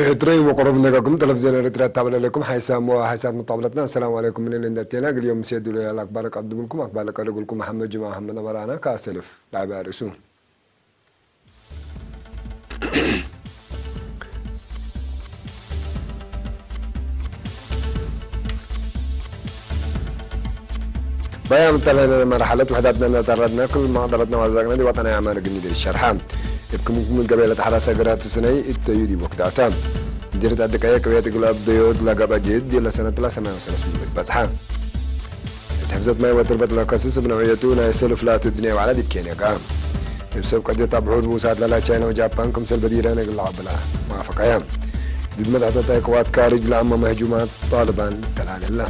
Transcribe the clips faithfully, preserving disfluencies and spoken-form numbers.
እትረዩ ወቅሩብ እንደገኩም ተለቪዝዮን ኤረትርያ ትታበለ ለኩም ሓይሳም ወሓይሳት መጣብለትና። አሰላሙ አለይኩም። ምን እንደ ቴና እግል ዮም ምሴ ዱለ ለአክባር ቀድምልኩም። አክባር ቀድምልኩም መሐመድ ጅማ መሐመድ አበራና ከአሰልፍ ላዕቢ አርእሱ። ባያም እተልህነ መርሐለት ውሕዳትነ እናተረድነ፣ ክል መቅደረትነ ወአርዛቅነ ዲብ ወጠናይ አማን እግል ኒደል ሸርሐ። እብ ክምኩም ገበይ ለተሐረሰ ግራት ስነይ እተዩ ዲብ ወክዳተ። ምዲርየት አድቀየ ቅብየት እግል አብደዮት ለገብአ ጅህድ ዲብ ለሰነት ለሰማንያ ወሰለስ ምእት በጽሐ። እት ሕፍዘት ማይ ወትርበት ለከስስ እብ ነውዕየቱ ናይ ሰልፍ ላቱ ድንያዊ ወዐለ ዲብ ኬንያ ገአ። እብ ሰብ ቀድየት አብሑር ብኡሳት ለላ ቻይና ወጃፓን ክምሰል በዲረን እግል ለአብላ መዋፈቀየ። ድድ መትሐተታይ ቅዋት ካርጅ ለአመመ ህጁማት ጣልባን ልተላሌላ።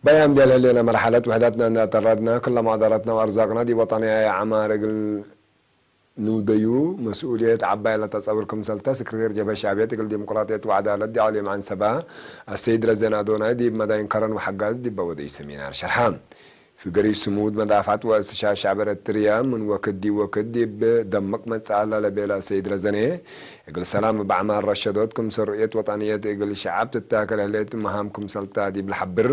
በያም ዲያል ህሌነ መርሐለት ውሕዳትነ እንደ አተራድነ፣ ክለ መቅደረትነ ወአርዛቅነ ዲብ ወጠንያየ ዐማር እግል ንውደዩ መስኡልየት ዐባይ ለተጸውር ክምሰልተ፣ ስክርቴር ጀብሀት ሸዕብየት እግል ዲሞቅራጥየት ወዐዳለት ዲዕሊም ዐንሰበ፣ አሰይድ ረዘን አዶናይ ዲብ መዳይን ከረን ወሐጋዝ ዲበ ወደዩ ሰሚናር ሸርሐ። ፍገሪ ስሙድ መዳፍዐት ወእስትሻር ሸዕብ ኤረትርያ ምን ወክድ ዲብ ወክድ ዲብ ደምቅ መጽእ ዐለ ለቤለ ሰይድ ረዘኔ፣ እግል ሰላም እብ አዕማር ረሸዶት ክምሰል ሩእየት ወጠንየት እግል ሸዐብ ትታከል ህሌት መሃም ክምሰልታ ዲብ ለሐብር፣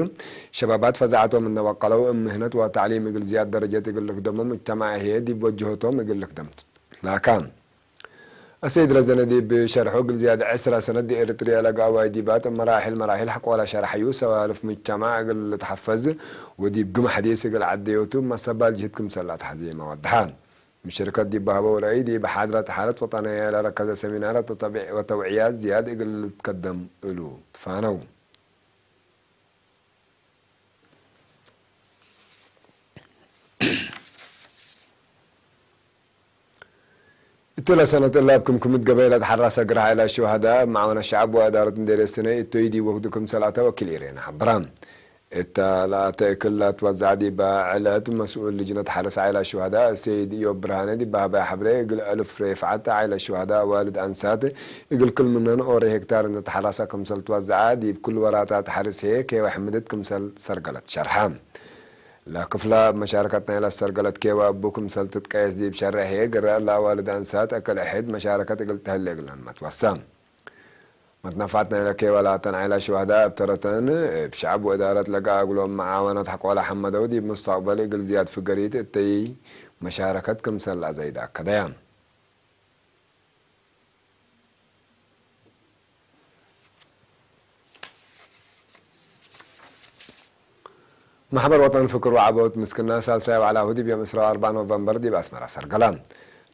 ሸባባት ፈዛዐቶም እነ በቀለው እብ ምህነት ወተዕሊም እግል ዝያድ ደረጀት እግል ልክደሞም፣ እጅተማዕ ህዬ ዲብ ወጀሆቶም እግል ልክደም ትላካ። አሰይድ ረዘነ ዲብ ሸርሑ፣ እግል ዝያድ ዕስራ ሰነት ዲብ ኤረትርያ ለገአ ዋይዲባት እብ መራሕል መራሕል ሐቆለ ሸርሐዩ፣ ሰዋልፍ ምጅተማዕ እግል ልትሐፈዝ ወዲብ ግም ሐዲስ እግል ዐደዮቱ መሰባል ጅህድ ክምሰል ለአትሐዜ መወድሐ። ምሽርከት ዲብ በሀበው ረአይ፣ ዲብ ሓድረት ሓለት ወጠንየ ለረከዘ ሰሚናር ወተውዕያት ዝያድ እግል ልትከደም እሉ ትፋነው። እትለ ሰነት እለ እብ ክምክምት ገበይ ለትሐረሰ ግረ ሀይለ ሹሀዳእ እብ መዓወነት ሸዐብ ወእዳረት ምዴርየት ስነይ እቶይ ዲብ ወክዱ ክምሰል አተ ወኪል ኤረና ሐብራ። እተ ለአተ እክል ለትወዘዐ ዲበ ዕለት መስኡል ልጅነት ሐርስ ሀይለ ሹሀዳእ ሰይድ እዮብ ብርሃነ ዲብ በሀበያ ሐብሬ፣ እግል አልፍ ሬፍዐት ሀይለ ሹሀዳእ ዋልድ አንሳት እግል ክል ምነን ኦሬ ሄክታር እንደ ተሐረሰ ክምሰል ትወዘዐ፣ ዲብ ክል ወራታት ሐርስ ህዬ ኬወ ሕምድት ክምሰል ሰርገለት ሸርሐ። ለክፍለ እብ መሻረከት ናይለ ሰርገለት ኬወ እቡ ክምሰል ትትቀየስ ዲብ ሸርሕ ህዬ፣ ግረ እለ አዋልድ አንሳት አክል ሕድ መሻረከት እግል ተህሌ እግል ነመት ወሰ። መትነፋት ናይለ ኬወ ላተን ዐይለ ሹሀዳእ እብ ተረተን እብ ሸዐብ ወእዳረት ለገአ እግሎም መዓወነት ሐቆለ ሐመደው፣ ዲብ ሙስተቅበል እግል ዝያድ ፍገሪት እተይ መሻረከት ክምሰል ለአዘይድ አከደየ። መሕበር ወጠን ፍክር ወዐቦት ምስክና ሳልሳይ በዐላሁ ዲብ ዮም ዕስራ ወአርበዕ ኖቨምበር ዲብ አስመረ ሰርገለ።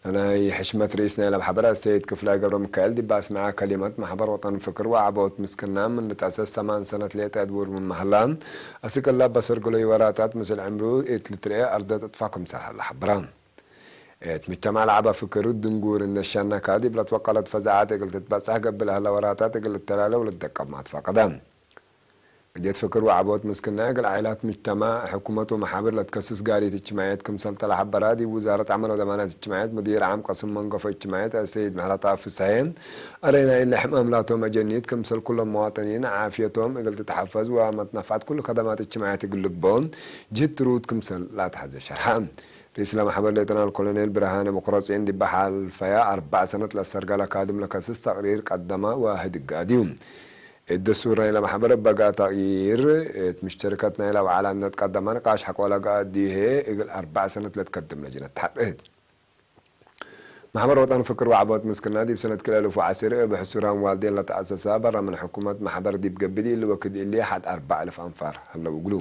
ለናይ ሕሽመት ርኢስ ናይለ መሕበር አሰይድ ክፍላይ ገብረሚካኤል ዲብ አስመዐ ከሊመት፣ መሕበር ወጠን ፍክር ወዐቦት ምስክና ምን ልትአሰስ ሰማን ሰነት ሌጠ ድቡር ምን መሀላ፣ አስክ እለ በሰርገሎይ ወራታት ምስል ዕምሩ እት ልትርኤ አርደት እጥፋ ክምሰል ሀለ ሐብረ። እት ምጅተማዕ ለዐበ ፍክር ድንጉር እንዴ ሸነከ፣ ዲብ ለትወቀለት ፈዛዐት እግል ትትበጸሕ ገብእ ለሀለ ወራታት እግል ልተላለ ወልትደቀብ ማትፈቀደ። ቅድየት ፍክር ወዐቦት ምስክና እግል ዓኢላት፣ ምጅተማዕ፣ ሕኩመት ወመሓብር ለትከስስ ጋሪት እጅትማዕየት ክምሰል ተ ለሐበረ፣ ዲብ ውዛረት ዐመል ወደማናት እጅትማዕየት ሙዲር ዓም ቀስም መንገፎ እጅትማዕየት አሰይድ ምሕረተአብ ፍሰሐ፣ አሬ ናይ እለ ሕማም ላቶም አጀኒት ክምሰል ኩሎም መዋጥኒን ዓፍየቶም እግል ትትሐፈዝ ወመትነፍዐት ኩሉ ከደማት እጅትማዕየት እግል ልግበኦ ጅህድ ትሩድ ክምሰል ለአትሐዜ ሸርሐ። ርኢስ ለመሕበር ሌተናል ኮሎኔል ብርሃነ ቦክረጼን ዲብ ሐልፈየ አርበዕ ሰነት ለሰርገለ ካድም ለከስስ ተቅሪር ቀደመ ወህድግ አድዩ። እት ደስቱር ናይለ መሕበር እበ ገአ ተቅይር፣ እት ምሽተርከት ናይለ ወዐለ እነ ትቀደመ ንቃሽ ሐቆለ ገአ አድዩ ህዬ፣ እግል አርበዕ ሰነት ለትከድም ለጅነት ተሐቅህት። መሕበር ወጠን ፍክር ወዐቦት ምስክና ዲብ ሰነት ክልኤ እልፍ ወዐስር እብ ሕሱራን ዋልዴን ለተአሰሰ፣ በረ ምን ሕኩመት መሕበር ዲብ ገብእ፣ እሊ ወክድ እሊ ሐድ አርበዕ እልፍ አንፋር ሀለው እግሉ።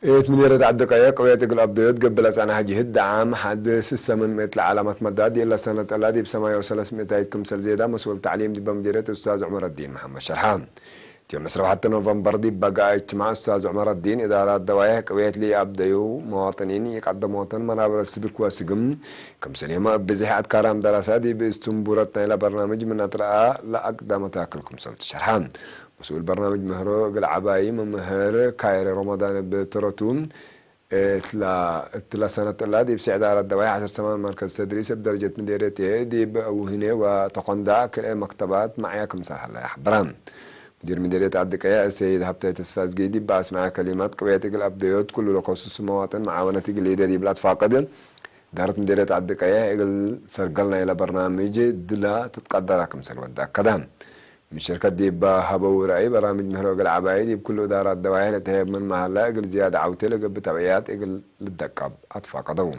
እት ምዲርየት ዐዲ ቀየ ቅብየት እግል አብደዮት ገብእ ለጸንሐ ጅህድ ደዓም ሐድ ስሰ ምን ምእት ለዐለ መትመዳድ፣ ዲብ ለሰነት እለ ዲብ ሰማንያ ወሰለስ ምእታይት ክምሰል ዜዳ መስኡል ተዕሊም ዲበ ምዲርየት ኡስታዝ ዑመረዲን መሐመድ ሸርሐ። ዮም ዕስራ ወሐተ ኖቨምበር ዲብ በጋ እጅትማዕ ኡስታዝ ዑመረዲን፣ እዳራት ደዋይሕ ቅብየት ለኢአብደዩ መዋጥኒን ኢቀደሞተን መናብረ ስብክ ወስግም፣ ክምሰልየመ እብ ብዝሕ አትካራም ደረሰ ዲብ እስትንቡረት ናይለ በርናምጅ ምን አትረአ ለአቅደመ ታክል ክምሰል ትሸርሐ። መስኡል በርናምጅ ምህሮ እግል ዐባይ መምህር ካይረ ሮመዳን እብ ትረቱ፣ እትላ፣ እትለ ሰነት እላ ዲብ ስዕድ አራት ደዋይሕ ዐስር ሰማን መርከዝ ተድሪስ እብ ደረጀት ምዴርየት ዲብ ውህኔ ወተኮንዳ ክልኤ መክተባት መዕያ ክምሰል ሀለ ይሐብራ። ሙዲር ምዴርየት ዐዲ ቀየሕ ሰይድ ሀብታይ ተስፋዝጊ ዲብ አስመዐ ከሊማት፣ ቅብየት እግል አብደዮት ኩሉ ለከሱሱ መዋጥን መዓወነት እግል ሊደ ዲብ ለአትፋቅድ፣ እዳረት ምዴርየት ዐዲ ቀየሕ እግል ሰርገል ናይለ በርናምጅ ድላ ትትቀደራ ክምሰል ወደ አከደ። ምን ሸርከት ዲብ ሀበው ረአይ፣ በራምጅ ምህሮ እግል ዐባይ ዲብ ክሉ እዳራት ደዋይሕ ለተህየብ ምን መሀላ፣ እግል ዝያድ ዐውቴ ለገብእ ተብዕያት እግል ልደቀብ አትፋቀደው።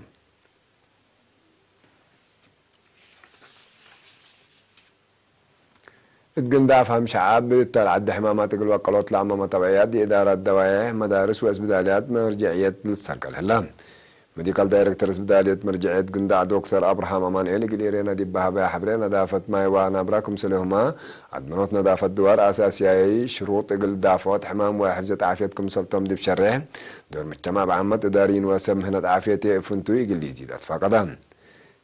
እት ግንዳዕ አፍሃም ሸዓብ እተ ለዐደ ሕማማት እግል ወቀሎት ለአመመ ተብዕያት፣ ዲብ እዳራት ደዋይሕ፣ መዳርስ ወእስብዳልያት መርጀዕየት ልትሰርገል ህለ። መዲካል ዳይሬክተር እስብዳልየት መርጀዕየት ግንዳዕ ዶክተር አብርሃም አማኑኤል እግል ኤሬና ዲብ በሀበያ ሐብሬ፣ ነዳፈት ማይ ወናብራ ክምሰልሁመ አድመኖት ነዳፈት ድዋር አሳስያይ ሽሩጥ እግል ዳፍዖት ሕማም ወሕፍዘት ዓፍየት ክምሰልቶም ዲብ ሸሬሕ፣ ዶር ምጅተማዕ በዓመት እዳርይን ወሰብ ምህነት ዓፍየት ፍንቱይ እግል ሊዚድ አትፋቀደ።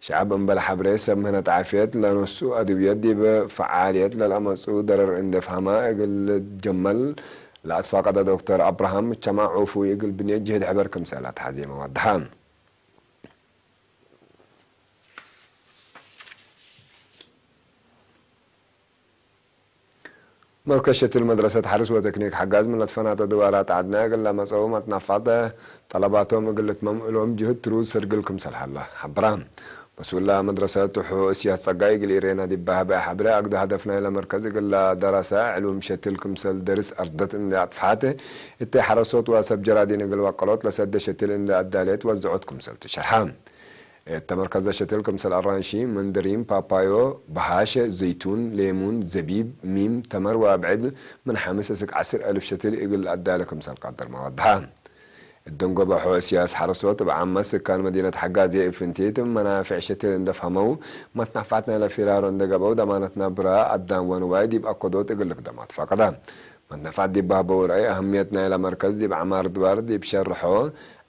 ሸዐብ እምበል ሐብሬ ሰብ ምህነት ዓፍየት ለነስኡ አድውየት ዲብ ፈዓልየት ለለአመጽኡ ደረር እንዴ ፈሀመ እግል ልትጀመል ለአትፋቀደ ዶክተር አብርሃም፣ ምጅተማዕ ዑፉይ እግል ብንየት ጅህድ ሕበር ክምሰል አትሐዜ መዋድሐ። መርከዝ ሸትል መድረሰት ሐርስ ወተክኒክ ሐጋዝ ምን ለትፈናተ ድዋራት ዐድነ እግል ለመጽአው መትናፋት ጠለባቶም እግል ልትመም እሎም ጅህድ ትሩድ ሰርግል ክምሰል ሀለ ሐብራ። መስኡል መድረሰት ሑ እስያስ ጸጋይ እግል ኢሬና ዲብ በሀበ ሐብረ፣ አግደ ሀደፍ ናይለ መርከዝ እግል ለደረሰ ዕሉም ሸትል ክምሰል ደርስ አርደት እንዴ አጥፍሐት፣ እተ ሐረሶት ወሰብ ጀራዲን እግል ወቀሎት ለሰደ ሸትል እንዴ አዳሌት ወዝዖት ክምሰል ትሸርሐ። እተ መርከዘ ሸትል ክምሰል አራንሺ፣ መንደሪን፣ ፓፓዮ፣ በሃሸ፣ ዘይቱን፣ ሌሙን፣ ዘቢብ፣ ሚም፣ ተመር ወአብዕድ ምን ሐምስ እስክ ዐስር አልፍ ሸትል እግል ለአዳለ ክምሰል ቀድር መዋድሐ። እት ደንጎበ ሖ እስያስ ሐረሶት እብ ዓመት ስካን መዲነት ሐጋዜ እብ ፍንቲት መናፍዕ ሸትል እንደ ፈሀመው፣ መትናፋት ናይለ ፊራሮ እንደ ገብአው፣ ደማነት ናብረ አዳም ወንዋይ ዲብ አከዶት እግል ልክደም አትፋቀደ። መትነፋት ዲብ በሀበው ረአይ፣ አህምየት ናይለ መርከዝ ዲብ ዐማር ድዋር ዲብ ሸርሖ፣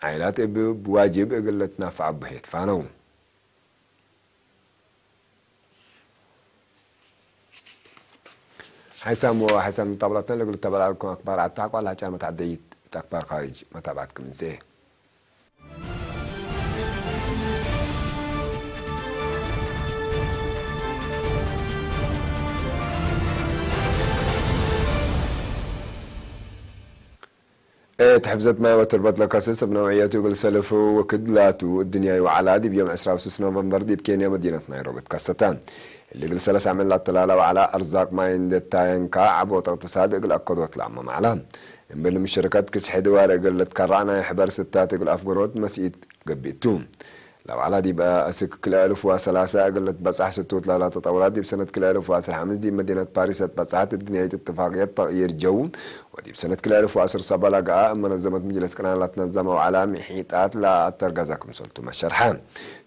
ዓይላት እብ ዋጅብ እግል ልትነፈዕ እቡ ህዬ ትፋነው። ሐይሳም ወሐይሳም ጣብላትነ ለእግል ልተበላልኩም አክባር ዐድ ተሐቋል ሐጫን መትዐደይት እት አክባር ካርጅ መታብዐትኩም እንሴ። እት ሕፍዘት ማይ ወትርበት ለከስስ እብ ነውዕየቱ እግል ሰልፍ ወክድ ላቱ እድንያይ ወዐላ ዲብ ዮም ዕስራ ወስስ ኖቨምበር ዲብ ኬንያ መዲነት ናይሮቢ ትከሰተ። እሊ እግል ሰለስ አምዕል ለአተላላ ወዐላ አርዛቅ ማይ እንዴ ታየንካ ዐቦት እቅትሳድ እግል አከዶት ለአመም ዐላ። እምብል ምን ሽርከት ክስሒ ድዋር እግል ልትከራዕ ናይ ሕበር ስታት እግል አፍገሮት መስኢት ገብእ ቱ። ለበዐላ ዲብ አስክ ክልኤ አልፍ ወሰላሳ እግል ልትበጸሕ ስቱት ላላ ተጠውራት ዲብ ሰነት ክልኤ አልፍ ወዐስር ሐምስ ዲብ መዲነት ፓሪስ ለትበጸሐት እድንያይት እትፋቅየት ተቅይር ጀው ወዲብ ሰነት ክልኤ አልፍ ወዐስር ሰበ ለገአ እብ መነዘመት ምጅለስ ቅናን ለትነዘመ ወዐላ ምሒጣት ለአተርገዘ ክምሰልቱ መሸርሐ።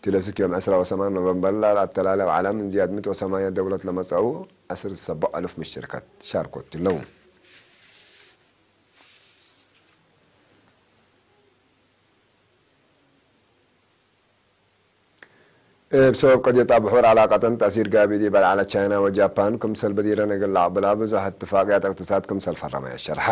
ቲ ለስክ ዮም ዕስራ ወሰማን ኖቨምበር ለአተላለ ወዐላ ምን ዝያድ ምእት ወሰማንያ ደውለት ለመጽአው ዐስር ሰቦዕ አልፍ ምሽርከት ሻርኮት ትለው። እብ ሰበብ ቀድየት አብሑር ዐላቀተን ተእሲር ጋብእ ዲብ ዐለ ቻይና ወጃፓን ክምሰል በዲረን እግል ለአቅብላ ብዙሕ እትፋቅያት እቅትሳድ ክምሰል ፈረመ ሸርሐ።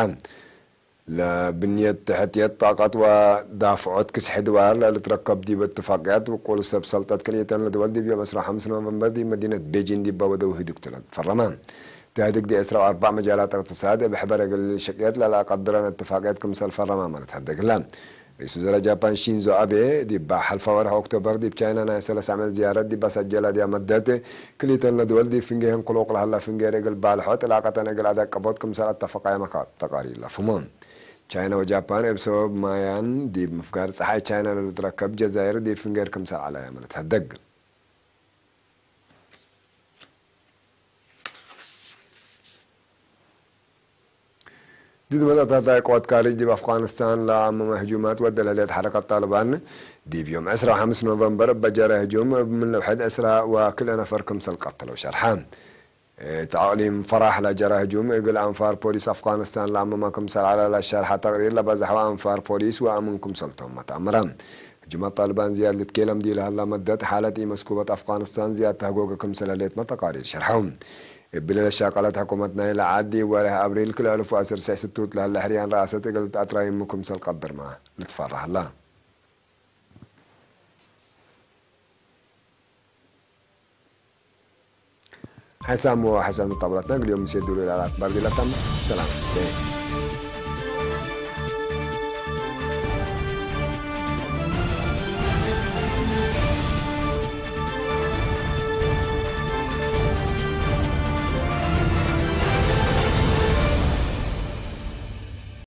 ለብንየት ተሕትየት ጣቀት ወዳፍዖት ክስሒ ድዋር ለልትረከብ ዲብ እትፋቅያት ውቁል ሰብ ሰልጠት ክልኤተን ለድወል ዲብ ዮም ዕስራ ወሐምስ ኖቨምበር ዲብ መዲነት ቤጂን ዲብ ወደው ህዱግ ተ ለትፈረመ። ተህድግ ዲ ዕስራ ወአርበዕ መጃላት እቅትሳድ እብ ሕበር እግል ሽቅየት ለለአቀድረን እትፋቅየት ክምሰል ፈረማመ ለትሀደግ ህለ። ርኢስ ውዘራእ ጃፓን ሺንዞ አቤ፣ ዲብ ሐልፈ ወርሕ ኦክቶበር ዲብ ቻይና ናይ ሰለስ አምዕል ዝያረት ዲብ አሰጀለ ዲብ መደት፣ ክልኢተን ለድወል ዲብ ፍንጌሀን ክሉቅ ለሀላ ፍንጌር እግል ባልሖ ጥላቀተን እግል አደቀቦት ክምሰል አተፈቃየመ ተቃሪር ለአፍህሞ። ቻይና ወጃፓን እብ ሰበብ ማያን ዲብ ምፍጋር ጸሓይ ቻይና ለልትረከብ ጀዛይር ዲብ ፍንጌር ክምሰል ዐለያመ ለትሀደግ። ዲብ መጸአታታይ ቅወት ካርጅ ዲብ አፍጋኒስታን ለአመመ ህጁማት ወደ ለህሌት ሐረከት ጣልባን፣ ዲብ ዮም ዕስራ ወሐምስ ኖቨምበር እበ ጀረ ህጁም እብ ምን ልውሐድ ዕስራ ወክልኤ ነፈር ክምሰል ቀተለው ሸርሐ። እት አቅሊም ፈራሕ ለጀረ ህጁም እግል አንፋር ፖሊስ አፍጋኒስታን ለአመመ ክምሰል ዐለ ለሸርሐ ተቅሪር ለበዘሐወ አንፋር ፖሊስ ወአምን ክምሰልቶም መትአመረ። ህጁመት ጣልባን ዝያድ ልትኬለም ዲብ ለሀላ መደት፣ ሓለት ኢመስኩበት አፍጋኒስታን ዝያድ ተህጎገ ክምሰል ህሌትመ ተቃሪር ሸርሐው። እብሊ ለሻቀለት ሕኩመት ናይለ ዐድ፣ እብ ወርሕ አብሪል ክልኤ አልፍ ወዐስር ስዕ ስቱት ለህለ ሕርያን ረአሰት እግል ተአትራይሙ ክምሰል ቀድርመ ልትፈራ ሀላ። ሕሳም ወሐሰን ጣብላትና እግል ዮም ምሴ ዱሉ ለአላት ባርጌላታም ሰላም።